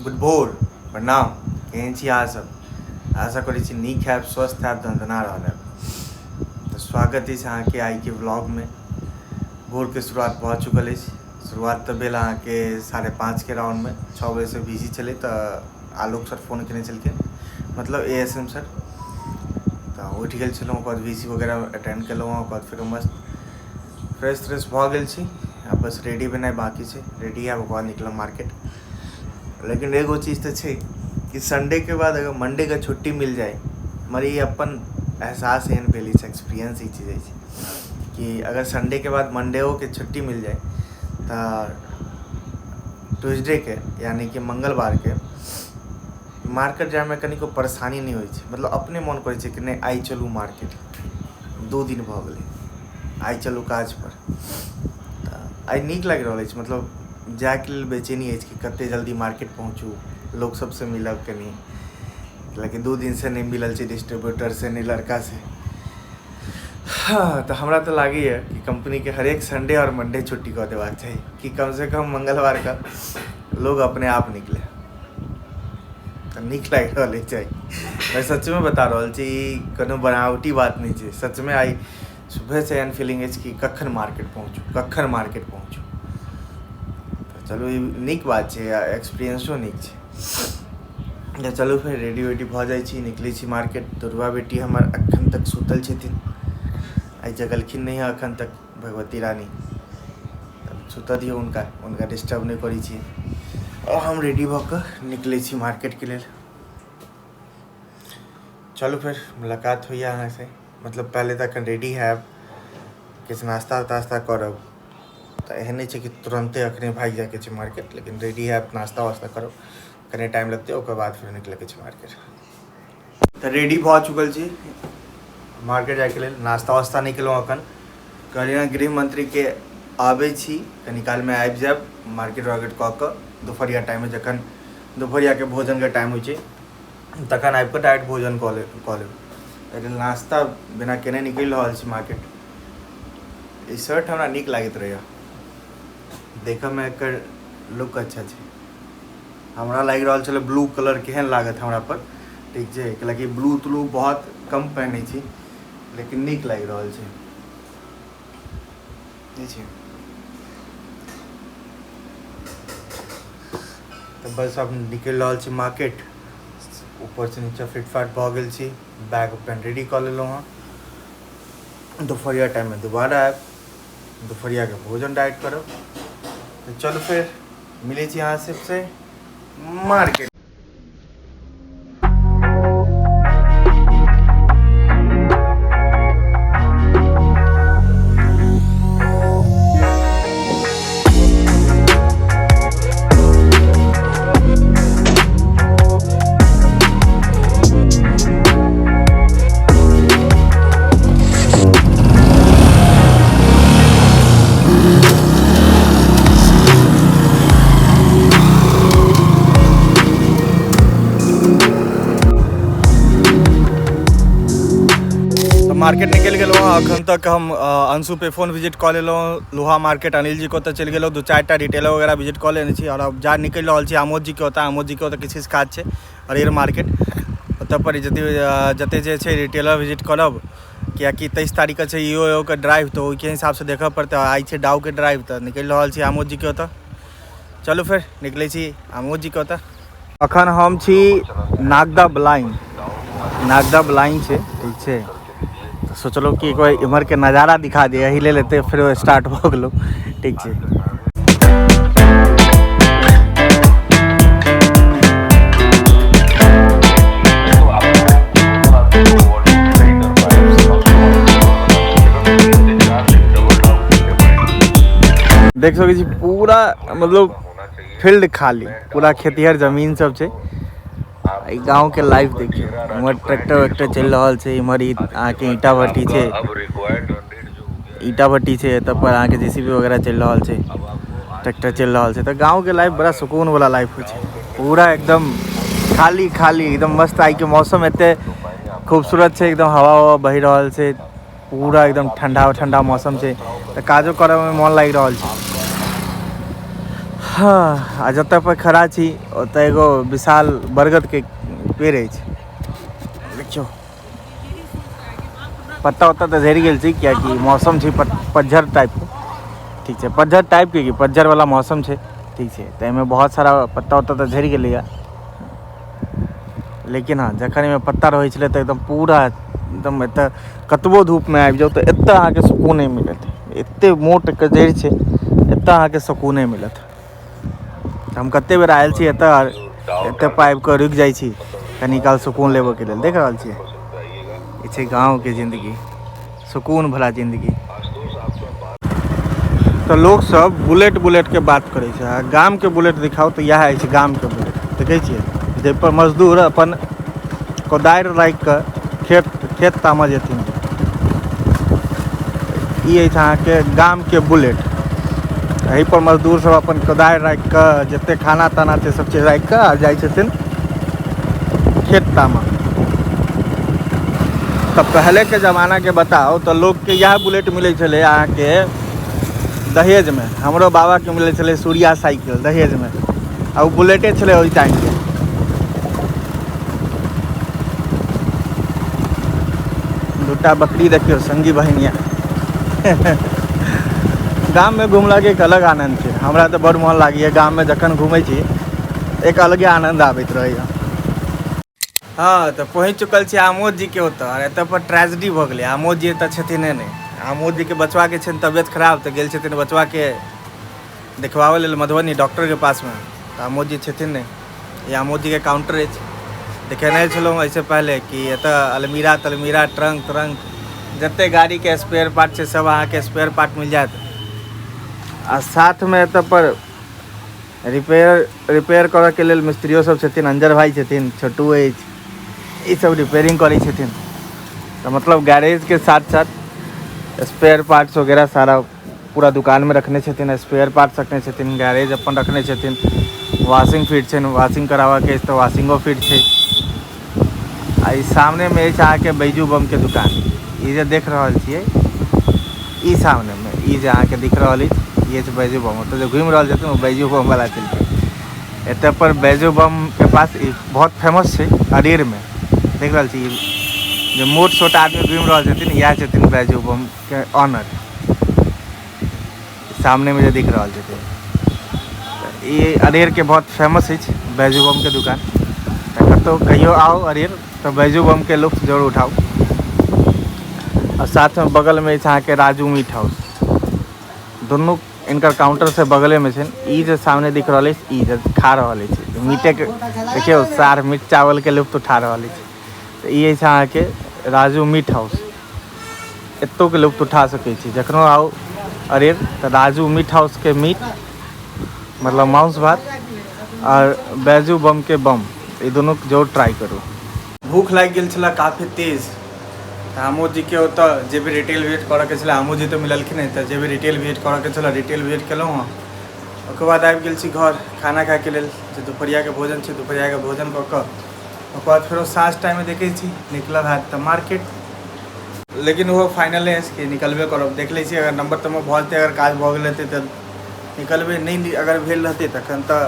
Good भोर, प्रणाम। केहन छी अहाँ सब? आशा करै छी नीक हैब, स्वस्थ हैब, दनदना रहल हैब। तऽ स्वागत अछि अहाँके आइके व्लॉगमे। भोरके शुरुआत भऽ चुकल अछि। शुरुआत तऽ भेल अहाँके 5:30के राउंडमे, 6 बजेसँ बिजी छलै तऽ आलोक सर फोन केने छलखिन, मतलब ए एस एम सर, तऽ उठि गेल छलहुँ। ओकर बाद वी सी वगैरह अटेंड केलहुँ हँ, ओकर बाद फेरो मस्त फ्रेश त्रेश भऽ गेल छी। आब बस रेडी भेनाइ बाँकी छै। रेडी हैब, ओकर बाद निकलब मार्केट। लेकिन एगो चीज तऽ छै कि संडेके बाद अगर मंडेके छुट्टी मिल जाय, हमर ई अपन एहसास एहन भेल अछि, एक्सपीरियंस ई चीज अछि कि अगर संडेके बाद मंडेओके छुट्टी मिल जाय तऽ ट्यूजडेके यानी कि मंगलवारके मार्केट जाइमे कनिको परेशानी नहि होइ छै। मतलब अपने मोन करै छै कि नहि आइ चलू मार्केट, 2 दिन भऽ गेलै, आइ चलू काजपर। तऽ आइ नीक लागि रहल अछि, मतलब जायके लेल बेचैनी अछि कि कते जल्दी मार्केट पहुँचू, लोक सबसँ मिलब कनि, लेकिन 2 दिनसँ नहि मिलल छै डिस्ट्रीब्यूटरसँ, नहि लड़कासँ। हाँ, तऽ हमरा तऽ लागैए कि कम्पनीके हरेक संडे आओर मंडे छुट्टी कऽ देबाक चाही कि कमसँ कम मंगलवारके लोग अपने आप निकले। तऽ नीक लागि रहल अछि आइ। मैं सचमे बता रहल छी, ई कोनो बनावटी बात नहि छै। सचमे आइ सुबहसँ एहन फीलिंग अछि कि कखन मार्केट पहुँचू, कखन मार्केट पहुँचू। तऽ चलू ई नीक बात छै आ एक्सपीरियंसो नीक छै। तऽ चलू फेर रेडी वेडी भऽ जाइ छी, निकलै छी मार्केट। दुर्गा बेटी हमर अखन तक सुतल छथिन, आइ जगलखिन नहि हँ अखन तक भगवती रानी। सुतऽ दियौ हुनका, हुनका डिस्टर्ब नहि करै छी। आओर हम रेडी भऽ कऽ निकलै छी मार्केटके लेल। चलू फेर मुलाकात होइए अहाँसँ। मतलब पहिले तऽ अखन रेडी हैब, किछु नाश्ता तास्ता करब। तऽ एहन नहि छै कि तुरन्ते अखने भागि जाइके छै मार्केट, लेकिन रेडी हैब, नाश्ता वास्ता करब, कनि टाइम लगतै, ओकर बाद फेर निकलैके छै मार्केट। तऽ रेडी भऽ चुकल छी मार्केट जाइके लेल। नाश्ता वास्ता नहि केलहुँ अखन, कहलियै गृह मन्त्रीके आबै छी कनि कालमे, आबि जायब मार्केट वार्केट कऽ कऽ दुपहरिया टाइममे, जखन दुपहरियाके भोजनके टाइम होइ छै तखन आबि कऽ डायरेक्ट भोजन कऽ लेब कऽ लेब। एहि लेल नाश्ता बिना केने निकलि रहल छी मार्केट। ई शर्ट हमरा नीक लागैत रहैए, देखयमे एकर लुक अच्छा छै। हमरा लागि रहल छलै ब्लू कलर केहन लागत हमरा पर, ठीक छै, कैलाकि ब्लू त्लू बहुत कम पहिनै छी, लेकिन नीक लागि रहल छै। छै तऽ बस आब निकलि रहल छी मार्केट। ऊपरसँ नीचा फिटफाट भऽ गेल छी, बैग अपन रेडी कऽ लेलहुँ हँ। दुपहरिया टाइममे दोबारा आयब, दुपहरियाके भोजन डाइट करब। तऽ चलू फेर मिलै छी अहाँ सबसँ मार्केट। मार्केट निकलि गेलहुँ हँ। अखन तक हम अंशु पे फोन विजिट कऽ लेलहुँ, लोहा मार्केट अनिल जी के ओतऽ चलि गेलहुँ, 2-4टा रिटेलर वगैरह विजिट कऽ लेने छी। आओर अब जा निकलि रहल छी आमोद जी के ओतऽ। आमोद जी के ओतऽ किछु किछु काज छै। अरेर मार्केट ओतऽ पर जते जते जे छै रिटेलर विजिट करब, कियाकि 23 तारीखके छै ई ओ के ड्राइव, तऽ ओहिके हिसाबसँ देखऽ पड़तै। आइ छै डाउके ड्राइव, तऽ निकलि रहल छी आमोद जीके ओतऽ। चलू फेर निकलै छी आमोद जीके ओतऽ। अखन हम छी नागदा ब्लाइन, नागदा ब्लाइन छै, ठीक छै। तऽ सोचलहुँ कि एक बार इम्हरके नजारा दिखा दिअ, एहि लेल एते फेरो स्टार्ट भऽ गेलहुँ, ठीक छै। देख सकै छी पूरा मतलब फील्ड खाली, पूरा खेतिहर जमीन सब छै। ई गांव के लाइफ देखियौ, इम्हर ट्रैक्टर वैक्टर चलि रहल छै, इम्हर ई अहाँके ईंटा भट्टी छै, ईंटा भट्टी छै, एतऽ पर अहाँके जेसीबी वगैरह चलि रहल छै, ट्रैक्टर चलि रहल छै। तऽ गांव के लाइफ बड़ा सुकून वाला लाइफ होइ छै, पूरा एकदम खाली खाली एकदम मस्त। आइ के मौसम एते खूबसूरत छै, एकदम हवा हवा बहि रहल छै, पूरा एकदम ठंडा ठंडा मौसम छै, तऽ काजो करऽ मे मोन लागि रहल छै। हँ, आ जतऽ पर खड़ा छी ओतऽ एगो विशाल बरगदके पेड़ अछि। देखियौ, पत्ता उत्ता तऽ झड़ि गेल छै, किएकि मौसम छै पतझड़ टाइपके। ठीक छै, पतझड़ टाइपके की, पतझड़वला मौसम छै। ठीक छै, तऽ एहिमे बहुत सारा पत्ता उत्ता तऽ झड़ि गेलैए, लेकिन हँ, जखन एहिमे पत्ता रहै छलै तऽ एकदम पूरा एकदम एतऽ कतबो धूपमे आबि जाउ तऽ एतऽ अहाँके सुकूने मिलत। एतेक मोटके जड़ि छै, एतऽ अहाँके सुकूने मिलत। हम कतेक बेर आयल छी एतऽ, एतऽ पर आबि कऽ रुकि जाइ छी कनी काल सुकून लेबऽके लेल। देख रहल छियै, ई छै गाँवके जिन्दगी, सुकून भरा जिन्दगी। तऽ लोक सब बुलेट बुलेट के बात करै छै, आ गाम के बुलेट दिखाउ तऽ इएह अछि गाम के बुलेट। देखै छियै, जाहिपर मजदूर अपन कोदारि राखि कऽ खेत खेत तामऽ जेथिन। ई अछि अहाँके गाम के बुलेट। एहि पर मजदूर सब अपन कोदारि राखि कऽ, जते खाना ताना छै सब चीज राखि कऽ आ जाइ छथिन खेत तामऽ। तऽ पहले के जमाना के बताउ तऽ लोकके इएह बुलेट मिलै छलै अहाँके दहेजमे। हमरो बाबाके मिलै छलै सूर्या साइकिल दहेजमे, आ ओ बुलेटे छलै ओहि टाइमके। दूटा बकरी देखियौ संगी बहिनिया। गाममे घुमलाके एक अलग आनन्द छै। हमरा तऽ बड़ मोन लागैए गाममे जखन घुमै छी, एक अलगे आनन्द आबैत रहैए। हँ, तऽ पहुँचि चुकल छी आमोद जीके ओतऽ, आओर एतऽ पर ट्रेजेडी भऽ गेलै। आमोद जी एतऽ छथिन नहि। आमोद जीके बचवाके छनि तबियत खराब, तऽ गेल छथिन बचवाके देखबाबै लेल मधुबनी डॉक्टरके पासमे। तऽ आमोद जी छथिन नहि। ई आमोद जीके काउंटर अछि। देखेने छलहुँ एहिसँ पहिले कि एतऽ अलमीरा तलमीरा, ट्रंक त्रंक, जते गाड़ीके स्पेयर पार्ट छै सब अहाँके स्पेयर पार्ट मिल जायत। आ साथमे एतऽ पर रिपेयर रिपेयर करऽके लेल मिस्त्रियो सब छथिन। अंजर भाई छथिन, छोटू अछि, ई सब रिपेयरिंग करै छथिन। तऽ मतलब गैरेजके साथ साथ स्पेयर पार्ट्स वगैरह सारा पूरा दुकानमे रखने छथिन। स्पेयर पार्ट्स रखने छथिन, गैरेज अपन रखने छथिन। वॉशिंग फिट छनि, वॉशिंग कराबऽके अछि तऽ वॉशिंगो फिट छै। आ ई सामनेमे अछि अहाँके बैजू बमके दुकान। ई जे देख रहल छियै, ई सामनेमे ई जे अहाँके दिख रहल अछि, ई अछि बैजू बम। ओतऽ जे घुमि रहल छथिन ओ बैजू बम वाला छलखिन। एतऽ पर बैजू बम के पास ई बहुत फेमस छै अरेरमे। देख रहल छी, जे मोट सोट आदमी घुमि रहल छथिन, इएह छथिन बैजू बम के ऑनर, सामनेमे जे दिख रहल छथिन। ई अरेरके बहुत फेमस अछि बैजू बमके दुकान। तऽ कतहु कहियो आउ अरेर तऽ बैजू बमके लुत्फ जरूर उठाउ। आ साथमे बगलमे अछि अहाँके राजू मीट हाउस। दुनू इनकर काउंटर से बगलेमे छनि। ई जे सामने दिख रहल अछि, ई जे खा रहल अछि मीटेके, देखियौ सार मीट चावलके लुत्फ उठा रहल अछि। तऽ ई अछि अहाँके राजू मीट हाउस। एतौके लुत्फ उठा सकै छी। जखनो आउ अरेर तऽ राजू मीट हाउसके मीट, मतलब मांस भात, आओर बैजू बमके बम, ई दुनू जरूर ट्राई करू। भूख लागि गेल छलै काफी तेज। तऽ आमोद जीके ओतऽ जे भी रिटेल विजिट करऽके छलै, आमोद जी तऽ मिललखिन नहि, तऽ जे भी रिटेल विजिट करऽके छलै रिटेल विजिट केलहुँ हँ। ओकर बाद आबि गेल छी घर खाना खाइके लेल, जे दुपहरियाके भोजन छै। दुपहरियाके भोजन कऽ कऽ ओकर बाद फेरो साँझ टाइममे देखै छी निकलल हैत तऽ मार्केट, लेकिन ओहो फाइनल नहि अछि कि निकलबे करब। देख लै छी, अगर नम्बर तम्बर भऽ जेतै, अगर काज भऽ गेल हेतै तऽ निकलबै, नहि अगर भेल रहतै तखन तऽ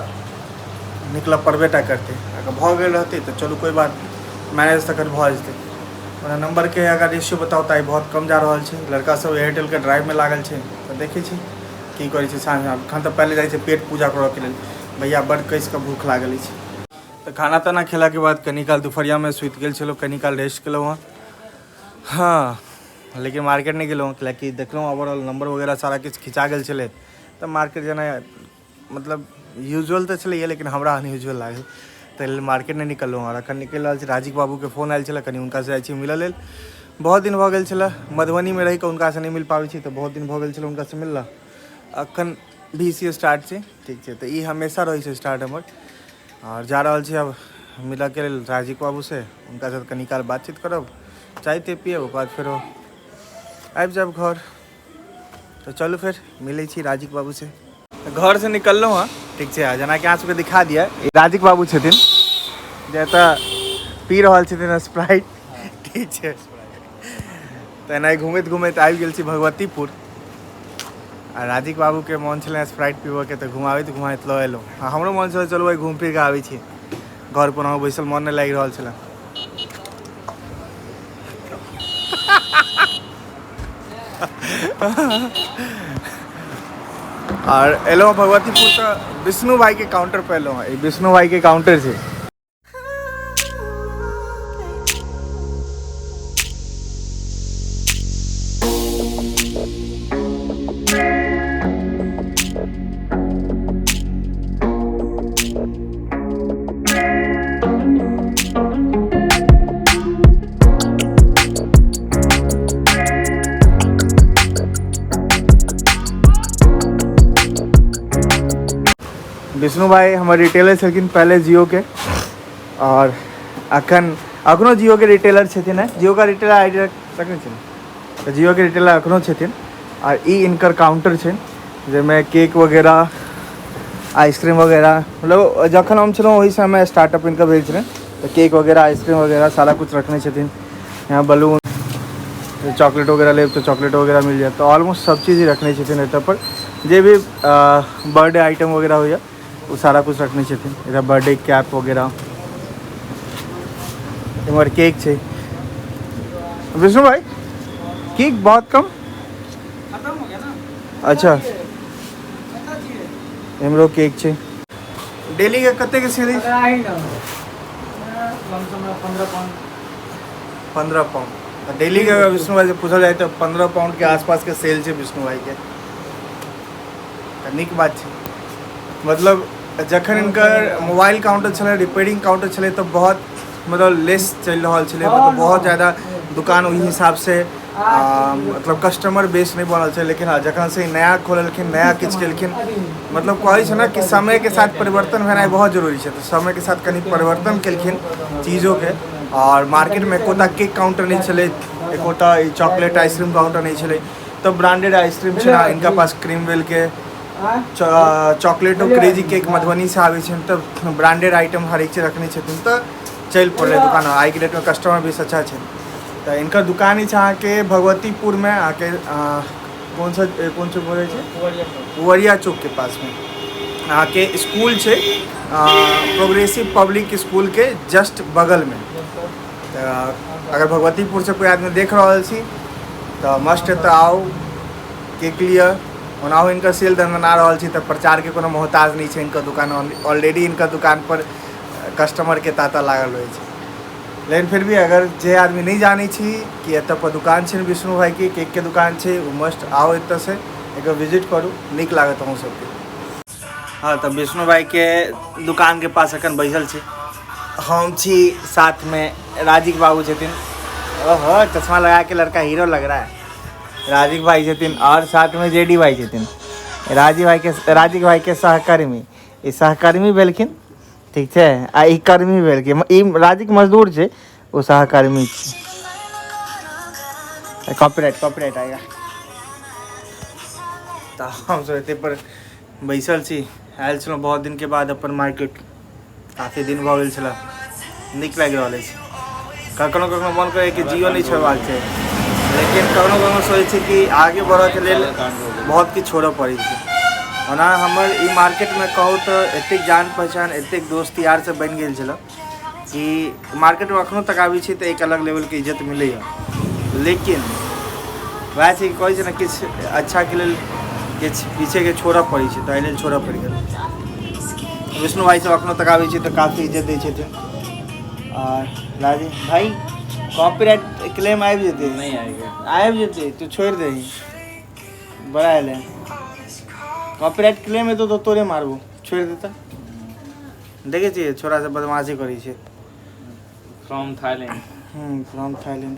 निकलऽ पड़बे टा करतै। अगर भऽ गेल रहतै तऽ चलू कोइ बात नहि, मैनेज तखन भऽ जेतै। ओना नम्बरके अगर रेशियो बताउ तऽ आइ बहुत कम जा रहल छै। लड़का सब एयरटेलके ड्राइवमे लागल छै। तऽ देखै छी की करै छै साँझमे। एखन तऽ पहिले जाइ छै पेट पूजा करऽके लेल। भैया, बड्ड कसिकऽ भूख लागल अछि। तऽ खाना ताना खेलाके बाद कनी काल दुपहरियामे सुति गेल छलहुँ, कनी काल रेस्ट केलहुँ हँ। हँ, लेकिन मार्केट नहि गेलहुँ, कियाकि देखलहुँ ओवरऑल नम्बर वगैरह सारा किछु खिचा गेल छलै। तऽ मार्केट जेनाइ मतलब यूजुअल तऽ छलैए, लेकिन हमरा अनयूजुअल लागल, ताहि लेल मार्केट नहि निकललहुँ। आओर एखन निकलि रहल छी। राजीव बाबूके फोन आयल छलै, कनि हुनकासँ जाइ छी मिलऽ लेल। बहुत दिन भऽ गेल छलै, मधुबनीमे रहिकऽ हुनकासँ नहि मिल पाबै छी, तऽ बहुत दिन भऽ गेल छलै हुनकासँ मिलला। एखन भी सी स्टार्ट छै। ठीक छै, तऽ ई हमेशा रहै छै स्टार्ट हमर। आओर जा रहल छी आब मिलऽके लेल राजीव बाबूसँ। हुनका साथ कनी काल बातचीत करब, चाय ताय पियब, ओकर बाद फेरो आबि जायब घर। तऽ चलू, फेर मिलै छी राजीव बाबूसँ। घरसँ निकललहुँ हँ। ठीक छै, जेनाकि अहाँ सबके दिखा दिअ, ई राजीव बाबू छथिन जे एतऽ पी रहल छथिन स्प्राइट। ठीक छै, तऽ एनाहि घुमैत घुमैत आबि गेल छी भगवतीपुर। आ राजीव बाबूके मोन छलै स्प्राइट पीबऽके, तऽ घुमाबैत घुमाबैत लऽ एलहुँ। आ हमरो मोन छलै चलू भाइ घूमि फिर कऽ आबै छी, घर पर बैसल मोन नहि लागि रहल छलै। आओर एलहुँ भगवतीपुर तऽ विष्णु भाईके काउंटर पर एलहुँ हँ। ई विष्णु भाईके काउंटर छै। विष्णु भाई हमर रिटेलर छलखिन पहले जियो के, और अखन अखनो जियो के रिटेलर छथिन। है जियो का रिटेलर I D रखने छथिन, तऽ जियो के रिटेलर अखनो छथिन। और ई इनकर काउंटर छै जाहिमे केक वगैरह, आइसक्रीम वगैरह, मतलब जखन हम छलहुँ ओहि समय स्टार्टअप इनकर भेल छलै, तऽ केक वगैरह, आइसक्रीम वगैरह सारा कुछ रखने छथिन। यहाँ बलून, चॉकलेट वगैरह लेब तऽ चॉकलेट वगैरह मिल जायत। तऽ ऑलमोस्ट सब चीज ही रखने छथिन एतऽ पर। जे भी बर्थडे आइटम वगैरह होइए ओ सारा कुछ रखने छथिन। इधर बर्थडे कैप वगैरह, इम्हर केक छै। विष्णु भाई केक बहुत कम खत्म हो गया ना। अच्छा, इम्हरो केक छै। डेली के कते के सेल? 15 पाउंड डेली के। अगर विष्णु भाई से पूछल जाए तऽ 15 पाउंड के आसपास के सेल छै विष्णु भाई के, तऽ नीक बात छै। मतलब जखन हिनकर मोबाइल काउंटर छलै, रिपेयरिंग काउंटर छलै, तऽ बहुत मतलब लेस चलि रहल छलै, मतलब बहुत ज़्यादा दुकान ओहि हिसाबसँ मतलब कस्टमर बेस नहि बनल छै। लेकिन हँ, जखन से नया खोललखिन, नया किछु केलखिन, मतलब कहै छै ने कि समयके साथ परिवर्तन भेनाइ बहुत जरूरी छै, तऽ समयके साथ कनि परिवर्तन केलखिन चीजोके। आओर मार्केटमे एकोटा केक काउंटर नहि छलै, एकोटा चॉकलेट आइसक्रीम काउंटर नहि छलै, तऽ ब्रांडेड आइसक्रीम छै ने इनका पास, क्रीम वेलके चॉकलेटो क्रेजी केक मधुबनी से आबै छै, तऽ ब्रांडेड आइटम हरेक चीज रखने छथिन, तऽ चलि पड़लै दुकान। आइके डेटमे कस्टमर बेस अच्छा छै। तऽ इनकर दुकान अछि अहाँके भगवतीपुरमे, अहाँके कौन सा कोन चौक बोलै छै, पुवरिया चौकके पासमे अहाँके स्कूल छै, प्रोग्रेसिव पब्लिक स्कूलके जस्ट बगलमे। तऽ अगर भगवतीपुरसँ कोइ आदमी देख रहल छी तऽ मस्ट एतऽ आउ, केक लिअ। ओनाहो हिनकर सेल दनदना रहल छै, तऽ प्रचारके कोनो मोहताज नहि छै हिनकर दुकान। ऑलरेडी हिनकर दुकानपर कस्टमरके तांता लागल रहै छै। लेकिन फिर भी अगर जे आदमी नहि जानै छी कि एतऽ पर दुकान छै विष्णु भाईके केकके दुकान छै, ओ मस्ट आउ, एतऽसँ एक बेर विजिट करू, नीक लागत अहूँ सबके। हँ, तऽ विष्णु भाईके दुकानके पास एखन बैसल छी हम, छी साथमे राजीव बाबू छथिन। ओहो, चश्मा लगा के लड़का हीरो लग रहा है। राजीव भाई छथिन और साथमे जे डी भाई छथिन। राजीव भाईके, राजीव भाईके सहकर्मी, ई सहकर्मी भेलखिन, ठीक छै, आ ई कर्मी भेलखिन। ई राजीव मजदूर छै, ओ सहकर्मी छै। कॉपीराइट, कॉपीराइट आएगा। तऽ हमसब एते पर बैसल छी। आयल छलहुँ बहुत दिनके बाद अपन मार्केट, काफी दिन भऽ गेल छलै। नीक लागि रहल अछि। कखनो कखनो मन करै कि जियो नहि छोड़बाक छै, लेकिन कखनो कखनो सोचै छी कि आगे बढ़ऽके लेल बहुत किछु छोड़ऽ पड़ै छै। ओना हमर ई मार्केटमे कहू तऽ एतेक जान पहचान, एतेक दोस्त यार सब बनि गेल छलै कि मार्केटमे एखनो तक आबै छी तऽ एक अलग लेवलके इज्जत मिलैए। लेकिन वएह छै कि कहै छै ने, किछु अच्छाके लेल किछु पीछेके छोड़ऽ पड़ै छै, तऽ एहि लेल छोड़ऽ पड़ि गेल। विष्णु भाई सब एखनो तक आबै छै तऽ काफी इज्जत दै छथिन। आओर राजी भाई, कॉपीराइट क्लेम आबि जेतै। नहीं आएगा। आबि जेतै, तू छोड़ि दही, बड़ा एलै। कॉपीराइट क्लेम हेतौ तऽ तोरे मारबो, छोड़ि देता। देखै छियै, छोरा सब बदमाशी करै छै। From Thailand. From Thailand.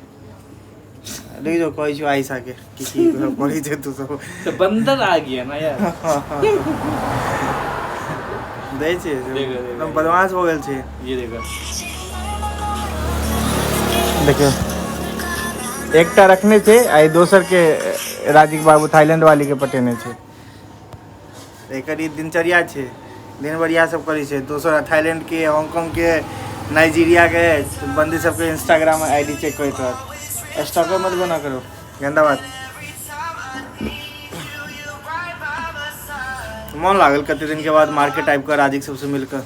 देख जो कहै छियौ आइसा के कि की करै छै तू सब। तो बंदर आ गया ना यार। दै छै। देखो, देखो। एकदम बदमाश भऽ गेल छै। ये देखो। देखियौ, एकटा रखने छै आ ई दोसर के राजीव बाबू थाईलैंड वाली के पटेने छै। एकर ई दिनचर्या छै, दिन भरि इएह सब करै छै। दोसर थाईलैंड के, हांगकांग के, नाइजीरिया के बंदी सबके इंस्टाग्राम I D check करैत रहत। स्टॉकर मत बना करो, गंदा बात। मन लागल कते दिन के बाद मार्केट आबि कऽ राजीव सबसँ मिल कऽ।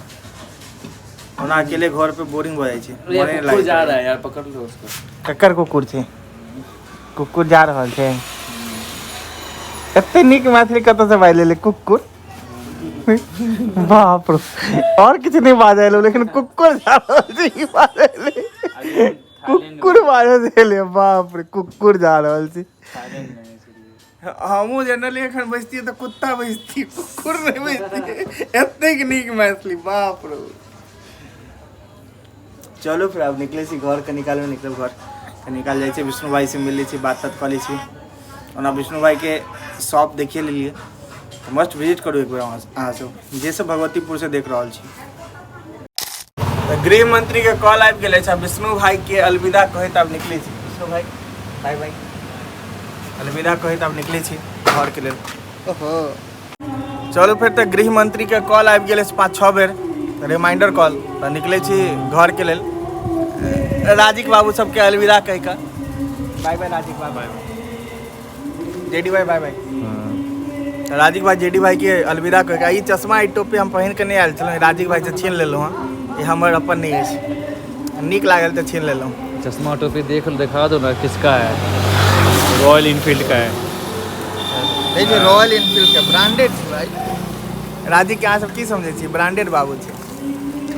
ओना अकेले घर पे बोरिंग भऽ जाइ छै। अरे मने कुकुर जा लागैत रहा है यार, पकड़ लो उसको। ककर कुकुर छै? कुकुर जा रहल छै। एते नीक मैथिली कतऽ से बाजि लेले कुकुर? बाप रे, और किछु नहि बाजल एलो, लेकिन कुकुर जा रहल छै ई बाजल एलै। अभी थाईलैंड कुकुर बाजल एलै, बाप रे, कुकुर जा रहल छै। थाईलैंड में है इसीलिए। हमहूँ जनरली एखन बैसतियै तऽ कुत्ता बैसतियै, कुकुर नहि बैसतियै। एतेक नीक मैथिली, बाप रे। चलू फेर आब निकलै छी घर, कनी कालमे निकलब घर। कनी काल जाइ छी, विष्णु भाइसँ मिल लै छी, बात तात कऽ लै छी। ओना विष्णु भाइके शॉप देखिए लेलियै, तऽ मस्ट विजिट करू एक बेर अहाँ सब जे सब भगवतीपुरसँ देख रहल छी। तऽ गृह मंत्रीके कॉल आबि गेल अछि आ विष्णु भाइके अलविदा कहैत आब निकलै छी। विष्णु भाइ बाय बाय। अलविदा कहैत आब निकलै छी घरके लेल। ओहो, चलू फेर। तऽ गृह मंत्रीके कॉल आबि गेल अछि 5-6 बेर रिमाइंडर कॉल, तऽ निकलै छी घरके लेल राजीव बाबू सबके अलविदा कहि कऽ। बाय बाय राजीव बाबू, बाय बाय। जेडी भाई बाय बाय। राजीव भाई, जेडी भाई के अलविदा कहि कऽ। ई चश्मा, ई टोपी हम पहिन कऽ नहि आयल छलहुँ, राजीव भाई से छीन लेलहुँ हँ। ई हमर अपन नहि अछि, नीक लागल तऽ छीन लेलहुँ। चश्मा टोपी देख, दिखा दो ना किसका है। रॉयल इनफील्ड का है। देखिए, रॉयल एनफील्ड के ब्रांडेड छै भाई। राजीव के अहाँ सब की समझै छी? ब्रांडेड बाबू छै।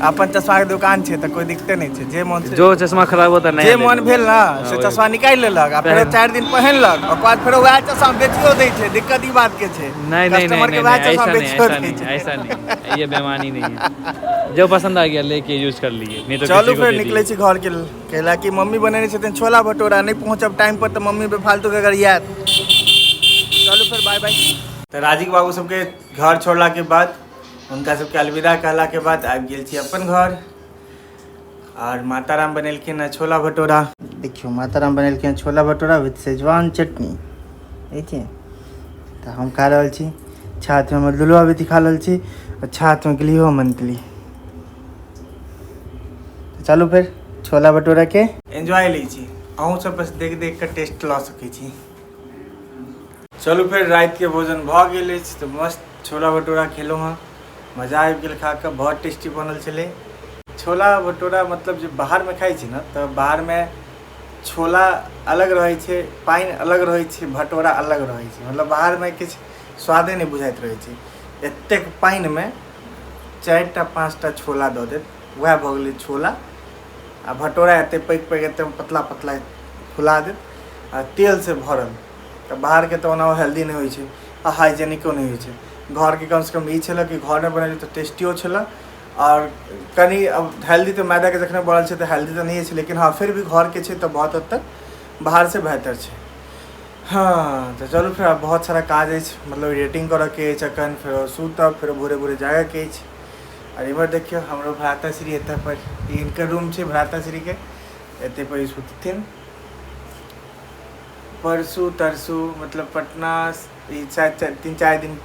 अपन चश्मा के दुकान छै तऽ कोई दिक्कते नहि छै। जे मन से जो चश्मा खराब होता है नया जे ले मन लो। भेल ना से वही। चश्मा निकालि लेलक आ फेरो पहन। 4 दिन पहिनलक, ओकर बाद फेरो वएह चश्मा बेचियो दै छै। दिक्कत ई बात के छै। नहीं नहीं नहीं। कस्टमर के नहीं वएह नहीं, चश्मा ऐसा नहीं। बेचियो ऐसा दै नहीं। छै। ऐसा नहीं, ये बेमानी नहीं है। जो पसंद आ गया लेके यूज कर लिए, नहीं तो चलू किसी को फेर दे निकलै दिए। छी घर के लेल, कैला कि मम्मी बनेने छथिन छोला भटूरा। नहि पहुँचब टाइम पर तऽ मम्मी बेफालतू के गरियात। चलू फेर, बाय बाय। तऽ राजीव बाबू सबके घर छोड़ला के बाद, हुनका सबके अलविदा कहला के बाद आबि गेल छी अपन घर और माता राम बनेलखिन हँ छोला भटूरा। देखियौ, माता राम बनेलखिन हँ छोला भटूरा विथ शेजवान चटनी। देखिए, तऽ हम खा रहल छी। छातमे हमर दुलुआ भी खा रहल छी और छातमे गेलियो मंतली। तऽ चलू फेर छोला भटूरा के एन्जॉय लै छी। अहूँ सब बस देख देख कऽ टेस्ट लऽ सकै छी। चलू फेर, रातिके भोजन भऽ गेल अछि तऽ मस्त छोला भटूरा खेलहुँ हँ। मजा आबि गेल खा कऽ, बहुत टेस्टी बनल छलै छोला भटूरा। मतलब जे बाहरमे खाइ छी ने, तऽ बाहरमे छोला अलग रहै छै, पानि अलग रहै छै, भटूरा अलग रहै छै। मतलब बाहरमे किछु स्वादे नहि बुझाइत रहै छै। एतेक पानिमे चारिटा पाँचटा छोला दऽ देत, वएह भऽ गेलै छोला आ भटूरा। एते पैघ पैघ, एते पतला पतला फुला देत आ तेलसँ भरल। तऽ बाहरके तऽ ओना हेल्दी नहि होइ छै आ हाइजेनिको नहि होइ छै। घरके कमसँ कम ई छलै कि घरमे बनेलियै तऽ टेस्टियो छलै आओर कनि अब हेल्दी तऽ मैदाके जखने बनल छै तऽ हेल्दी तऽ नहिए छै, लेकिन हँ, फिर भी घरके छै तऽ बहुत हद तक बाहरसँ बेहतर छै। हँ, तऽ चलू फेर, आब बहुत सारा काज अछि, मतलब एडिटिंग करऽके अछि एखन, फेरो सुतब, फेरो भोरे भोरे जागऽके अछि। आओर इम्हर देखियौ, हमरो भ्राताश्री एतऽ पर, ई हिनकर रूम छै भ्राताश्रीके, एतै पर ई सुतथिन। परसू तरसू मतलब पटना ई शायद 3-4 दिन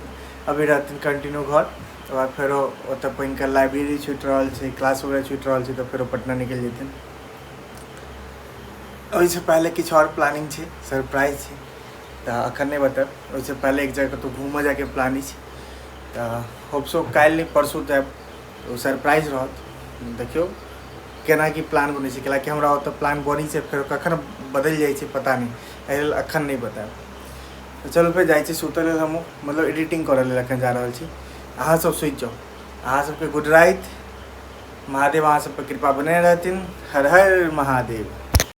अभी रहथिन कंटिन्यू घर। ओकर बाद फेरो ओतऽ हिनकर लाइब्रेरी छुटि रहल छै, क्लास वगैरह छुटि रहल छै, तऽ फेरो पटना निकलि जेथिन। ओहिसँ पहिले किछु आओर प्लानिंग छै, सरप्राइज छै, तऽ एखन नहि बतायब। ओहिसँ पहिले एक जगह कतहु घूमऽ जायके प्लान अछि, तऽ होपसो काल्हि नहि परसू जायब। ओ सरप्राइज रहत। देखियौ केना की प्लान बनै छै, कैलाकि हमरा ओतऽ प्लान बनै छै, फेर कखन बदलि जाइ छै पता नहि। एहि लेल एखन नहि बतायब। तऽ चलू फेर, जाइ छी सुतऽ लेल हमहूँ, मतलब एडिटिंग करऽ लेल एखन जा रहल छी। अहाँ सब सुति जाउ। अहाँ सबके गुड राति। महादेव अहाँ सब पर कृपा बने रहथिन। हर हर महादेव।